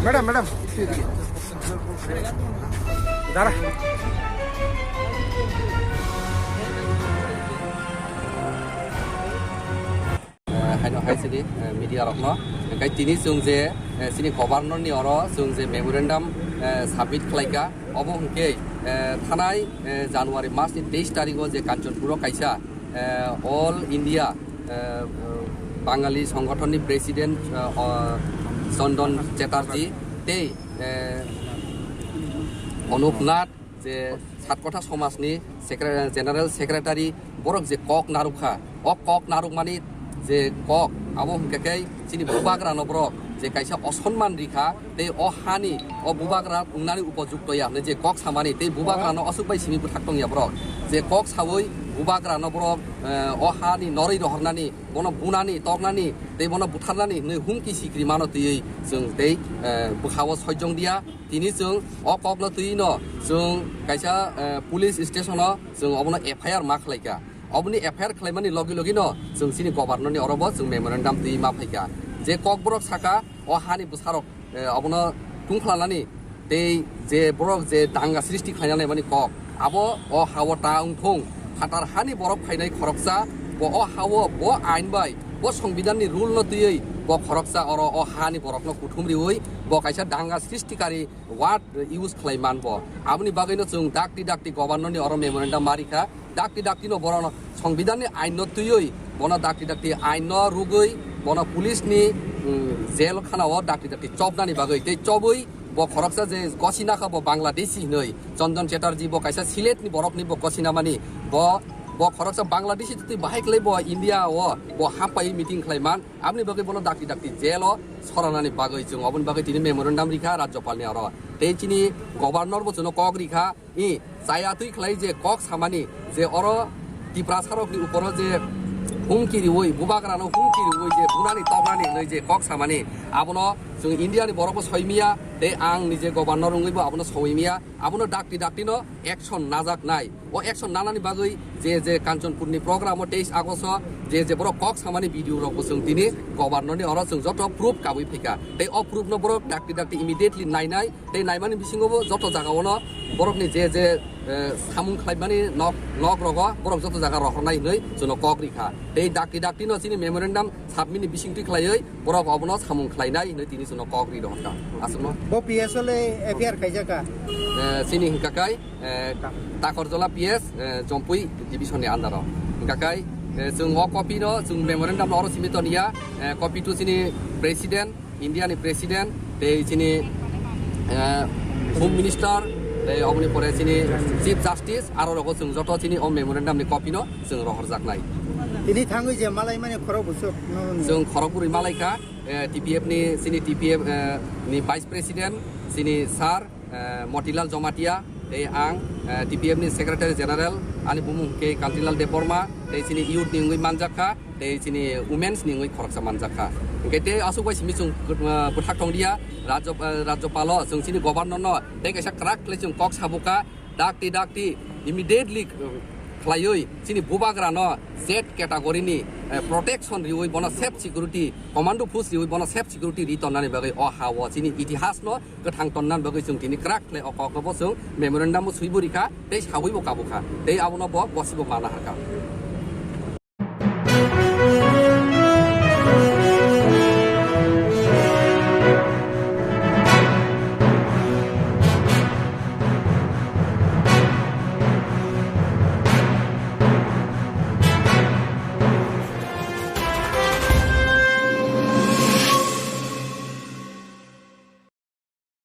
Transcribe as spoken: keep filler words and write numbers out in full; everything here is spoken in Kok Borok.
Madam, madam. Dara. Eh, haino hai sidi, eh, media rokno. Hingke tini chwng je, eh, chini governor ni oro chwng je memorandum, eh, submit khlaika, obo hingke, eh, thanai, eh, January mas ni teis tarikh o je Kanchanpur o kaisa, eh, All India, eh, Bangali Songothon ni president, eh, o, Chandan Chatterjee tei, eh, Anup Nath je Satkotha Somaj ni secre-, general secretary borok je kok narwkha, o kok narwkmani je kok, abo hwnkhe khe chini bubagrano borok je kaisa osonman rikha, tei o hani o bubagra wngnani upojukto ya hwnwi je kok samani, tei bubagrano aswk bai simi bwthak tongya borok. Je kok saui bubagrano borok, eh, o hani norwi rohornani, bono bunani, toknani, tei bono butharnani hwnwi humki sikri mano twiwi chwng tei, eh, bwkhao sojong dia. Tini chwng o kokno twiwi no chwng kaisa, eh, police station o chwng obono F I R ma khlaika. Oboni F I R khlaimani logi logi no chwng chini governor ni oro bo chwng memorandum twi ma phaikha. Je kokborok saka o hani bwsarok, eh, obono tungphlanani tei je borok je danga srishti khlaina naimani kok, abo o hao ta wngthung. Phatar hani borok phainai khoroksa bo o hao bo ain bai bo songbidan ni rule no twiwi bo khoroksa oro o hani borok no kuthum riwi bo kaisa danga srishtikari word use khlai man bo. Aboni bagwi no chwng dakti dakti governor ni oro memorandum ma rikha. Dakti dakti no bono songbidan ni ain no twiwi bono dakti dakti ain no rugwi bono police ni, mm, jail khana o dakti dakti chopnani bagwi tei chobwi bo khoroksa je gosina kha bo Bangladeshi hinwi Chandan Chatterjee bo kaisa Sylhet ni borok ni bo gosina mani bo, bo khoroksa Bangladeshi twi bahai khlai bo India o bo hapai meeting khlai man aboni bagwi bono dakti dakti jail o soranani bagwi chwng oboni bagwi tini memorandum rikha Rajyapal ni oro tei chini governor bo chwngno kok rikha. I chaya twi khlai je kok samani je oro Tiprasarokni uporo je humki riwi, bubagrano humki riwi je bunani toknani hinwi je kok samani, abono chwng Indiani borokbo soi miya, tei ang nije governor wngwibo abono soi miya, abono dakti daktino action najak nai. O action nanani bagwi je je Kanchanpurni programo teis Agosto je je borok kok samani video rokbo chwng tini governor ni oro chwng joto proof kabui phaikha, tei o proof no borok dakti dakti immediately nainai. Tei naimani bisingo bo joto jaga ono borokni je je, eh, samung khlaimani nok, nok rogo borok joto jaga rohornai hinwi chwngno kok rikha. Tei dakti dakti no chini memorandum submit ni bisingtwi khlaiwi borok obono samung khlainai hinwi tini chwngno kok ri rohorkha. Aswkno. Bo P S O le F I R khaijaka? Eh, chini hingka kai, eh, Takorjola P S, eh, Jompui division ni under o. Hingka kai, eh, chwng o copy no, chwng memorandum no oro simi toniya, eh, copy to chini president, India ni president, tei chini, eh, Home Minister, tei oboni pore chini Chief Justice, aro rogo chwng joto chini o memorandum ni copy no chwng rohorjaknai. Tini thangwi je malaimani khorok bwswk no, no. Chwng khorok bwrwi malaikha, eh, T P F ni, chini T P F, eh, ni Vice President, chini Sir, eh, Motilal Jamatia, tei ang, eh, T P F ni Secretary General, ani bumung hwnkhe Kantilal Debbarma, tei chini youth ni wngwi manjakha, tei chini womens ni wngwi khoroksa manjakha. Hwnkhe tei aswk bai simi chwng, eh, bwthak tongdia, Rajyo-, eh, Rajyapalo chwng chini governor no tei kaisa kwrak khlai chwng kok sabukha, dakti dakti immediately, eh, khlaiwi chini bubagrano Z category ni, eh, protection riwi bono safe security, commando post riwi bono safe security ri tonnani bagwi o ha-o chini itihasno kwthang tonnani bagwi chwng tini kwrak khlai o kokno bo chwng memorandum o swibo rikha tei sawibo kabukha tei abono bo bosibo mana harkha.